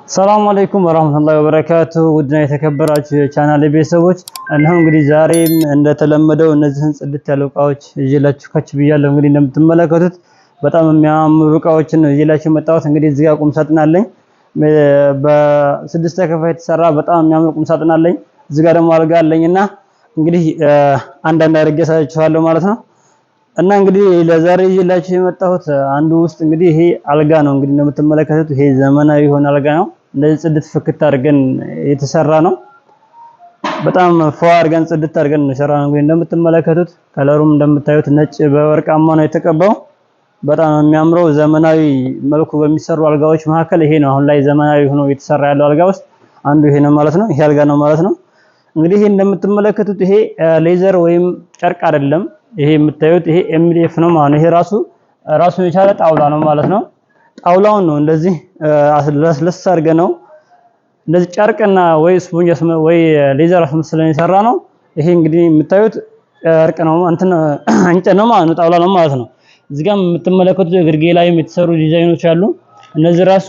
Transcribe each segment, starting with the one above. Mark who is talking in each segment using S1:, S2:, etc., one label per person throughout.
S1: ሰላም አለይኩም ወራህመቱላሂ ወበረካቱ። ውድና የተከበራችሁ የቻናል ቤተሰቦች፣ እነሆ እንግዲህ ዛሬም እንደተለመደው እነዚህን ጽድት ያሉ እቃዎች ይዤላችሁ ከች ብያለሁ። እንግዲህ እንደምትመለከቱት በጣም የሚያምሩ እቃዎችን ነው ይዤላችሁ የመጣሁት። እንግዲህ እዚህ ጋር ቁም ሳጥን አለኝ። በስድስት ተከፋይ የተሰራ በጣም የሚያምር ቁም ሳጥን አለኝ። እዚህ ጋር ደግሞ አልጋ አለኝና እንግዲህ አንዳንድ አድርጌ አሳያችኋለሁ ማለት ነው። እና እንግዲህ ለዛሬ ይዤላችሁ የመጣሁት አንዱ ውስጥ እንግዲህ ይሄ አልጋ ነው። እንግዲህ እንደምትመለከቱት ይሄ ዘመናዊ የሆነ አልጋ ነው። እንደዚህ ጽድት ፍክት አድርገን የተሰራ ነው። በጣም ፏ አድርገን ጽድት አድርገን የሰራ ነው። እንግዲህ እንደምትመለከቱት color ኡም እንደምታዩት ነጭ በወርቃማ ነው የተቀባው። በጣም የሚያምረው ዘመናዊ መልኩ በሚሰሩ አልጋዎች መካከል ይሄ ነው። አሁን ላይ ዘመናዊ ሆኖ የተሰራ ያለው አልጋ ውስጥ አንዱ ይሄ ነው ማለት ነው። ይሄ አልጋ ነው ማለት ነው። እንግዲህ ይሄ እንደምትመለከቱት ይሄ leather ወይም ጨርቅ አይደለም። ይሄ የምታዩት ይሄ MDF ነው ማለት ነው። ይሄ ራሱ ራሱን የቻለ ጣውላ ነው ማለት ነው። ጣውላውን ነው እንደዚህ ለስለስ አድርገን ነው እንደዚህ ጨርቅና ወይ ስፖንጅ ወይ leather አስመስለን የሰራ ነው። ይሄ እንግዲህ የምታዩት ጨርቅ ነው፣ እንትን እንጨት ነው ማለት ነው፣ ጣውላ ነው ማለት ነው። እዚህ ጋር የምትመለከቱት ግርጌ ላይም የተሰሩ ዲዛይኖች አሉ። እነዚህ ራሱ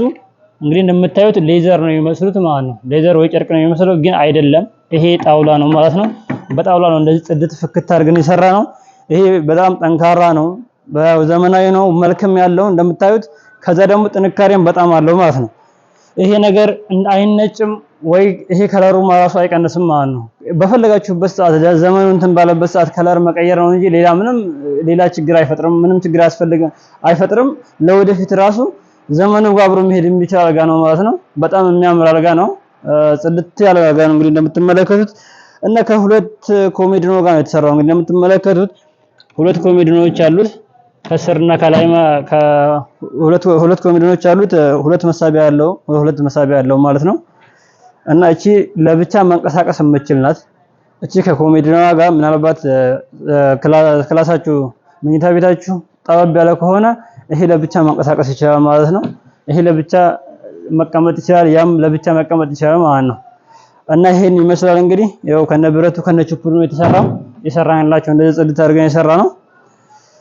S1: እንግዲህ እንደምታዩት leather ነው የሚመስሉት ማለት ነው። leather ወይ ጨርቅ ነው የሚመስለው ግን አይደለም። ይሄ ጣውላ ነው ማለት ነው። በጣውላ ነው እንደዚህ ጽድት ፍክት አድርገን የሰራ ነው። ይሄ በጣም ጠንካራ ነው፣ ዘመናዊ ነው፣ መልክም ያለው እንደምታዩት። ከዛ ደግሞ ጥንካሬም በጣም አለው ማለት ነው። ይሄ ነገር አይነጭም ወይ ይሄ color ኡ ራሱ አይቀንስም ማለት ነው። በፈለጋችሁበት ሰዓት ዘመኑ እንትን ባለበት ሰዓት color መቀየር ነው እንጂ ሌላ ምንም ሌላ ችግር አይፈጥርም። ምንም ችግር አያስፈልግም አይፈጥርም። ለወደፊት ራሱ ዘመኑ ጋር አብሮ መሄድ የሚችል አልጋ ነው ማለት ነው። በጣም የሚያምር አልጋ ነው። ጽድት ያለ አልጋ ነው እንግዲህ እንደምትመለከቱት እና ከሁለት ኮሜዲኖ ጋር ነው የተሰራው። እንግዲህ እንደምትመለከቱት ሁለት ኮሜዲኖች አሉት ከስርና ከላይ ከሁለት ሁለት ኮሜዲኖች አሉት። ሁለት መሳቢያ ያለው ሁለት መሳቢያ ያለው ማለት ነው። እና እቺ ለብቻ መንቀሳቀስ የምችል ናት። እቺ ከኮሜዲኖዋ ጋር ምናልባት ክላሳችሁ መኝታ ቤታችሁ ጠበብ ያለ ከሆነ ይሄ ለብቻ መንቀሳቀስ ይችላል ማለት ነው። ይሄ ለብቻ መቀመጥ ይችላል፣ ያም ለብቻ መቀመጥ ይችላል ማለት ነው። እና ይሄን ይመስላል እንግዲህ ያው ከነብረቱ ከነችፑዱ ነው የተሰራው። የሰራንላቸው እንደዚህ ጽድት አድርገን የሰራ ነው።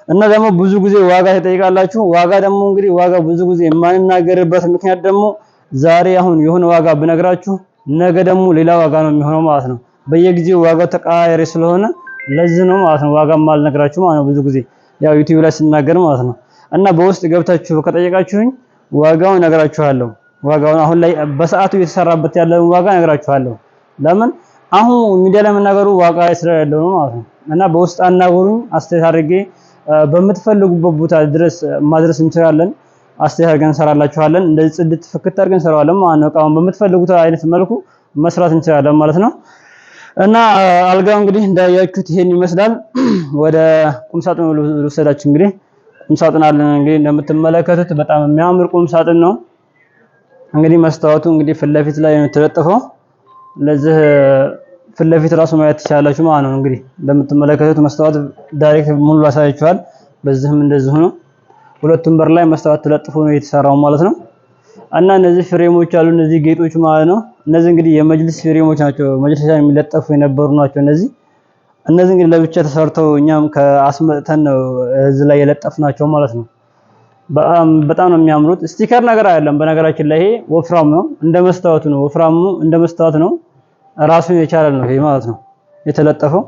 S1: እና ደግሞ ብዙ ጊዜ ዋጋ ትጠይቃላችሁ። ዋጋ ደግሞ እንግዲህ ዋጋ ብዙ ጊዜ የማንናገርበት ምክንያት ደግሞ ዛሬ አሁን የሆነ ዋጋ ብነግራችሁ ነገ ደግሞ ሌላ ዋጋ ነው የሚሆነው ማለት ነው። በየጊዜው ዋጋው ተቀያያሪ ስለሆነ ለዚህ ነው ማለት ነው ዋጋ የማልነግራችሁ ማለት ነው። ብዙ ጊዜ ያው ዩቲዩብ ላይ ስናገር ማለት ነው። እና በውስጥ ገብታችሁ ከጠየቃችሁኝ ዋጋውን እነግራችኋለሁ። ዋጋውን አሁን ላይ በሰዓቱ እየተሰራበት ያለውን ዋጋ እነግራችኋለሁ። ለምን አሁን ሚዲያ ላይ መናገሩ ዋጋ ስለሌለው ነው ማለት ነው። እና በውስጥ አናግሩኝ፣ አስተያየት አድርጌ በምትፈልጉበት ቦታ ድረስ ማድረስ እንችላለን። አስተያየት አድርገን እንሰራላችኋለን። እንደዚህ ጽድት ፍክት አድርገን እንሰራዋለን ማለት ነው። እቃውን በምትፈልጉት አይነት መልኩ መስራት እንችላለን ማለት ነው። እና አልጋው እንግዲህ እንዳያችሁት ይሄን ይመስላል። ወደ ቁም ሳጥኑ ልውሰዳችሁ። እንግዲህ ቁም ሳጥን አለን። እንግዲህ እንደምትመለከቱት በጣም የሚያምር ቁም ሳጥን ነው። እንግዲህ መስታወቱ እንግዲህ ፊት ለፊት ላይ ነው የተለጠፈው። ለዚህ ፊት ለፊት ራሱ ማየት ትችላላችሁ ማለት ነው። እንግዲህ እንደምትመለከቱት መስታወት direct ሙሉ አሳያችኋል። በዚህም እንደዚሁ ነው። ሁለቱም በር ላይ መስታወት ተለጥፎ ነው የተሰራው ማለት ነው። እና እነዚህ frame ኦች አሉ፣ እነዚህ ጌጦች ማለት ነው። እነዚህ እንግዲህ የመጅልስ frame ኦች ናቸው። መጅልስ ላይ የሚለጠፉ የነበሩ ናቸው እነዚህ። እነዚህ እንግዲህ ለብቻ ተሰርተው እኛም ከአስመጥተን ነው እዚህ ላይ የለጠፍናቸው ማለት ነው። በጣም በጣም ነው የሚያምሩት። sticker ነገር አይደለም በነገራችን ላይ ይሄ ወፍራም ነው፣ እንደ መስታወቱ ነው። ወፍራሙ እንደ መስታወት ነው። ራሱን የቻለ ነው ይሄ ማለት ነው የተለጠፈው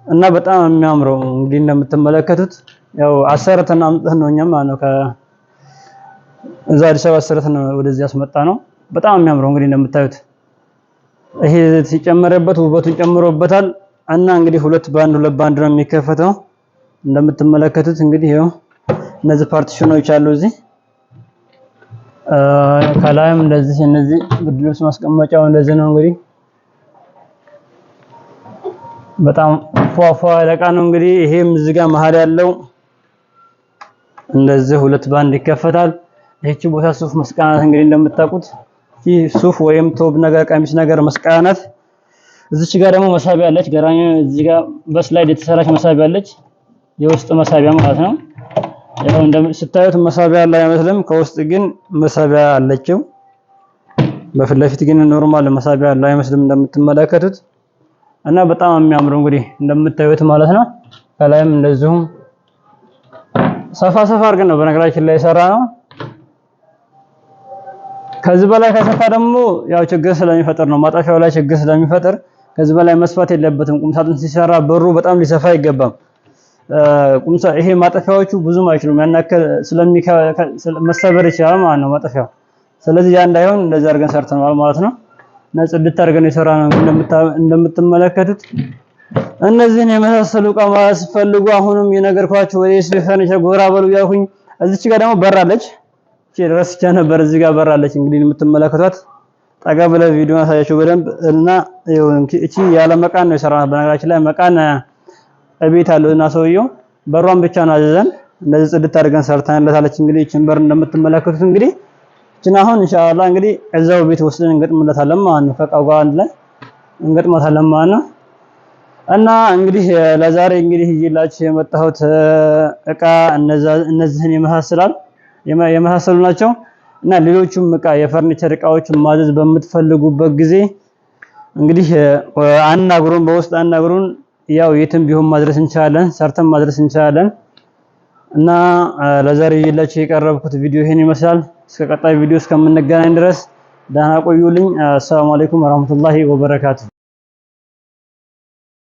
S1: እና በጣም የሚያምረው እንግዲህ እንደምትመለከቱት ያው አሰርተን አምጥተን ነው እኛም ማለት ነው ከእዛ አዲስ አበባ አሰርተን ነው ወደዚህ ያስመጣ ነው። በጣም የሚያምረው እንግዲህ እንደምታዩት ይሄ ሲጨመርበት ውበቱን ጨምሮበታል። እና እንግዲህ ሁለት ባንድ ሁለት ባንድ ነው የሚከፈተው እንደምትመለከቱት እንግዲህ ይኸው እነዚህ partition ኦች አሉ እዚህ ከላይም እንደዚህ እነዚህ ብርድ ልብስ ማስቀመጫው እንደዚህ ነው እንግዲህ በጣም ፏፏ ያለ እቃ ነው እንግዲህ። ይሄም እዚህ ጋር መሀል ያለው እንደዚህ ሁለት ባንድ ይከፈታል። ይህቺ ቦታ ሱፍ መስቀያ ናት። እንግዲህ እንደምታውቁት ይህ ሱፍ ወይም ቶብ ነገር ቀሚስ ነገር መስቀያ ናት። እዚች ጋር ደግሞ መሳቢያ አለች። ገራሚ እዚህ ጋር በ slide የተሰራች መሳቢያ አለች። የውስጥ መሳቢያ ማለት ነው። ያው ስታዩት መሳቢያ አለ አይመስልም። ከውስጥ ግን መሳቢያ አለችው። በፊት ለፊት ግን normal መሳቢያ አለ አይመስልም እንደምትመለከቱት እና በጣም የሚያምሩ እንግዲህ እንደምታዩት ማለት ነው። ከላይም እንደዚሁም ሰፋ ሰፋ አድርገን ነው በነገራችን ላይ የሰራ ነው። ከዚህ በላይ ከሰፋ ደግሞ ያው ችግር ስለሚፈጥር ነው፣ ማጠፊያው ላይ ችግር ስለሚፈጥር ከዚህ በላይ መስፋት የለበትም። ቁምሳጥን ሲሰራ በሩ በጣም ሊሰፋ አይገባም። ይሄ ማጠፊያዎቹ ብዙም አይችሉም፣ ያን ያክል መሰበር ይችላል ማለት ነው ማጠፊያው። ስለዚህ ያ እንዳይሆን እንደዚህ አድርገን ሰርተነዋል ማለት ነው። እና ጽድት አድርገን የሰራነው እንደምትመለከቱት። እነዚህን የመሳሰሉ እቃ ማለት ስትፈልጉ አሁንም የነገርኳችሁ ወደ ኤስቢ ፈርኒቸር ጎራ በሉ እያልኩኝ፣ እዚች ጋር ደግሞ በራለች። እቺ ረስቻ ነበር። እዚህ ጋር በራለች እንግዲህ የምትመለከቷት፣ ጠጋ ብለህ ቪዲዮ አሳያችሁ በደንብ። እና እቺ ያለ መቃን ነው የሰራናት። በነገራችን ላይ መቃን እቤት አለው እና ሰውየው በሯን ብቻ ነው አዘዘን። እንደዚህ ጽድት አድርገን ሰርተንለታለች። እንግዲህ እቺን በር እንደምትመለከቱት እንግዲህ እቺን አሁን ኢንሻአላህ እንግዲህ እዛው ቤት ወስደን እንገጥምለታለን ማለት ነው። ከእቃው ጋር አንድ ላይ እንገጥማታለን ማለት ነው። እና እንግዲህ ለዛሬ እንግዲህ ይዤላችሁ የመጣሁት እቃ እነዚህን የመሳሰላል የመሳሰሉ ናቸው። እና ሌሎቹም እቃ የፈርኒቸር እቃዎችን ማዘዝ በምትፈልጉበት ጊዜ እንግዲህ አናግሩን፣ በውስጥ አናግሩን። ያው የትም ቢሆን ማድረስ እንችላለን፣ ሰርተን ማድረስ እንችላለን። እና ለዛሬ ይዤላችሁ የቀረብኩት ቪዲዮ ይሄን ይመስላል። እስከ ቀጣይ ቪዲዮ እስከምንገናኝ ድረስ ደህና ቆዩልኝ። አሰላሙ አለይኩም ወራህመቱላሂ ወበረካቱ።